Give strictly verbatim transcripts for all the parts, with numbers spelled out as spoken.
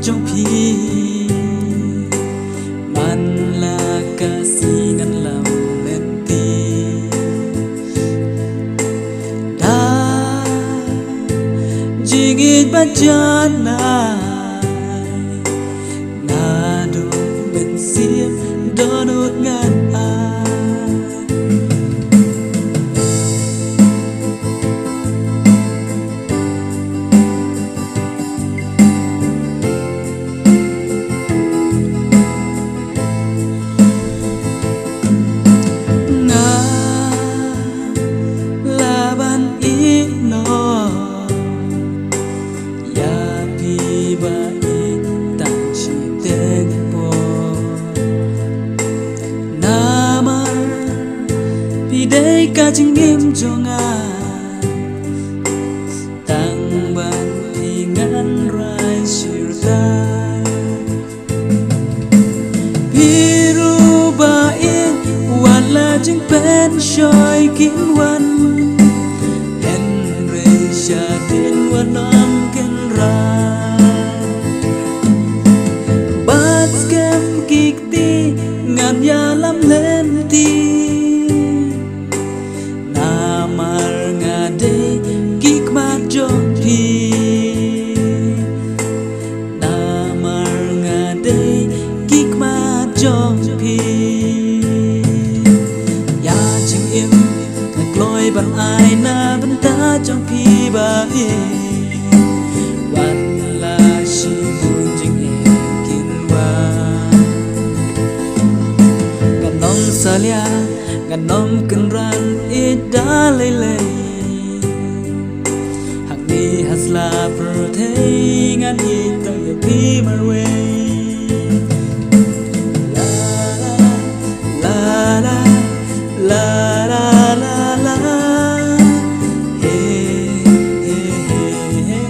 jong phi. Man la ka sngi ngan lam lynti da jingïeit ba janai. Naduh mynsiem dohnud ngan ai. Nga la ban ïeh noh ïa phi ba ïeit tang shiteng por. Namar phi dei ka jingim jong nga, tang ban phi ngan rai shirta. Phi ruh ba ïeit, wat la jingpynshoi kin wan, hynrei shadien wat nym kynrad. Bad skhem ki kti ngan ïalam lynti. Namar nga dei ki khmat jong phi. Namar nga dei ki khmat jong phi. Ïa jingim nga kloi ban ai na bynta jong phi ba ïeit. Wat la shibun jingeh kin wan, ngan ym salia, ngan ym kynran ïeit da lei lei. Hangne ha sla pyrthei ngan ïeit tang ïa phi marwei. La la la la la la la. Hey, hey, hey, hey.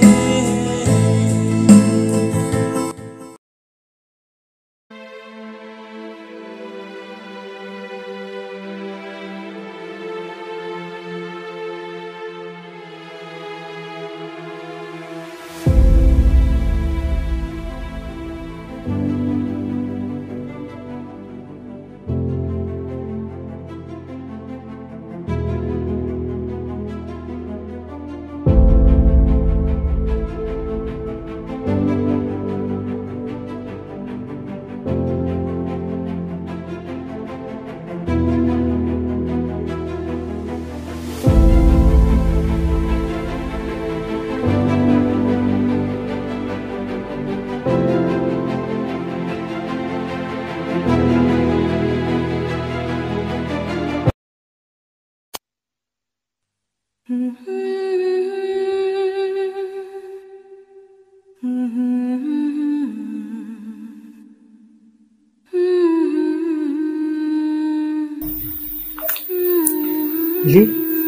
Li,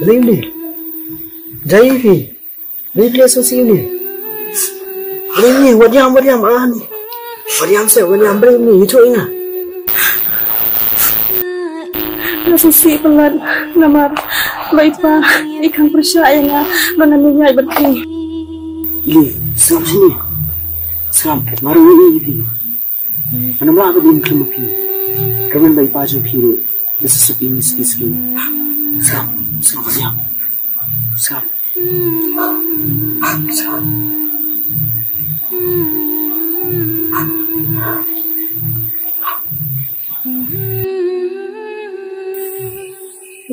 li, li. Jai phi. Bri bri sngewsih ïa une. Bri ïa une, wat ïam, wat ïam, ah, une. Wat ïam seh, wat ïam, bri ïa une, ïathuh ïa nga. Nga sngewsih palat, namar ba i pa i khang pyrshah ïa nga ba ngan ïaid bad phi. Ili, sngap shane. Sngap, nga ruh ïa phi. Ngan ym lah ban im khlem phi. Kyrmen ba i pa jong phi ruh da sa suk ïa ngi ski ski. Sngap, sngap, wat ïam. Sngap. Sngap.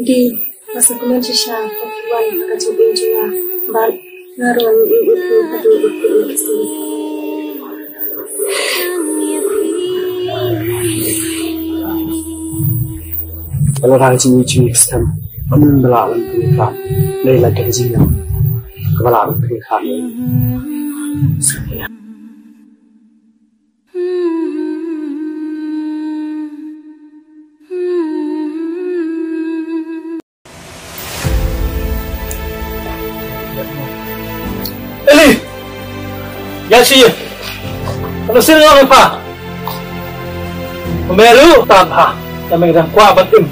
Dei, nga sngewkmen shisha ba phi wan ha ka jingim jong nga bad nga ruh ngan ïeit ïa phi haduh ba phin ïeit ïa nga. Ba la dang jingïeit jingïeit stem. Ba men ba la lam pynïaid. Lei la dang jingïeit. Ba la lam pynïaid. Eli! Ïa shi. Ano sir nga pa? Melu tan ha. Nameng dang kwa batim.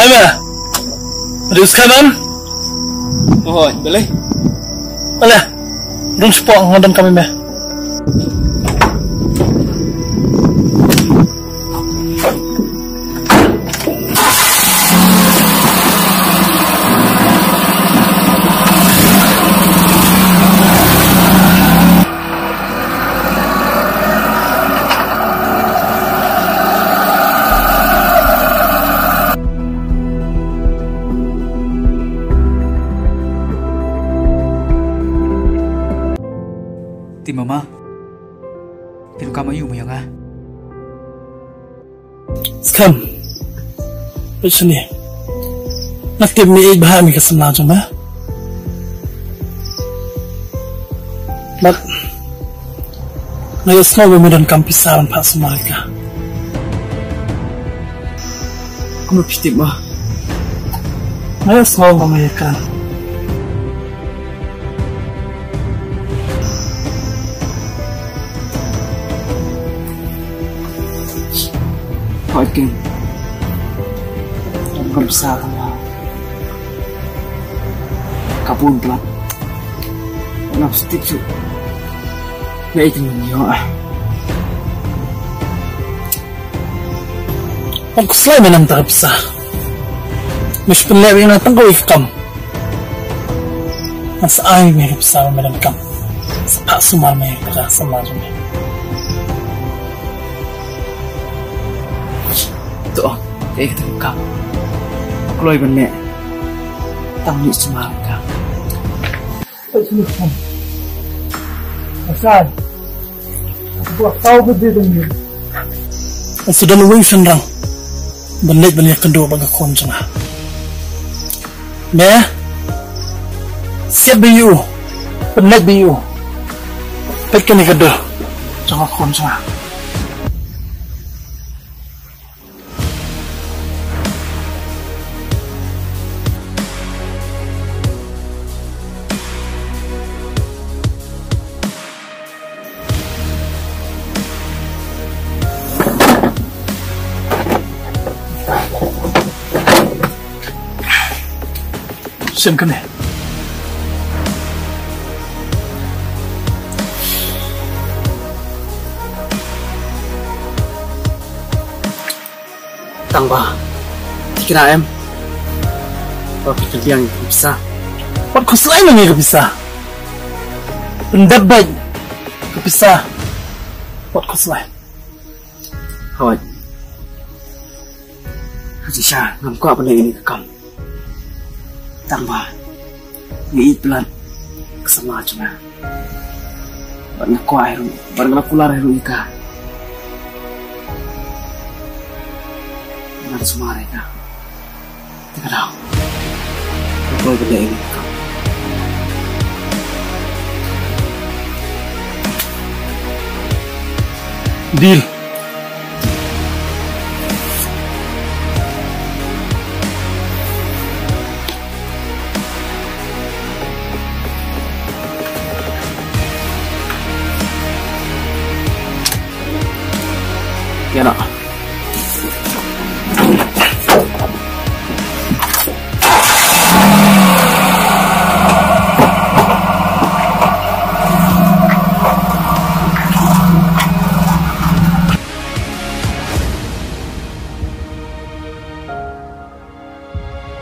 Ema. Rius kanan. Oi, balei? Balei? Rung spok ngadon kami me. Ti mama. Pyndonkam aïu ma ïa nga? Skhem. Peit shane. Nga tip me ïeit bha ïa me ka samla jong me. Bad nga ïohsngew ba me donkam pisa ban phah sumar ïa ka. Kumno phi tip ma? Nga ïohsngew ba me ïakren. Hooid keiñ. Donkam pisa tang ba ka bun palat. Nang stick shu. Nga ïeit, ngan ïoh ah. Wat khuslai me namar ka pisa. Me shu pynleh ïa nga tang kawei ka kam. Ngan sa ai me ka pisa ba me donkam. Sa phah sumar me ïa ka samla jong me. To, kaei kata ka kam? Kloi ban leh tang une u sumar ka. Asai. Ba tau ba dei dang. Nga shu don uwei u shynrang ban leit ban ïakynduh bad ka khun jong nga. Me siat beit ïa u, pynleit beit ïa u. Peit kane ka dur jong ka khun jong nga. Shem kane. Tang ba thikna em ba phi kyndiang ïa ka pisa. Wat khuslai ma ngi ka pisa. Pyndep beit ka pisa. Wat khuslai. Hooid. Ka jingshisha ngam kwah ban leh ïa kane ka kam. Tang ba nga ïeit palat ka samla jong nga. Bad nga kwah hi ruh, bad nga la kular hi ruh ïa ka. Ngan sumar ïa ka. Te ka daw. Ka poi ka leh ïa ka. Deal.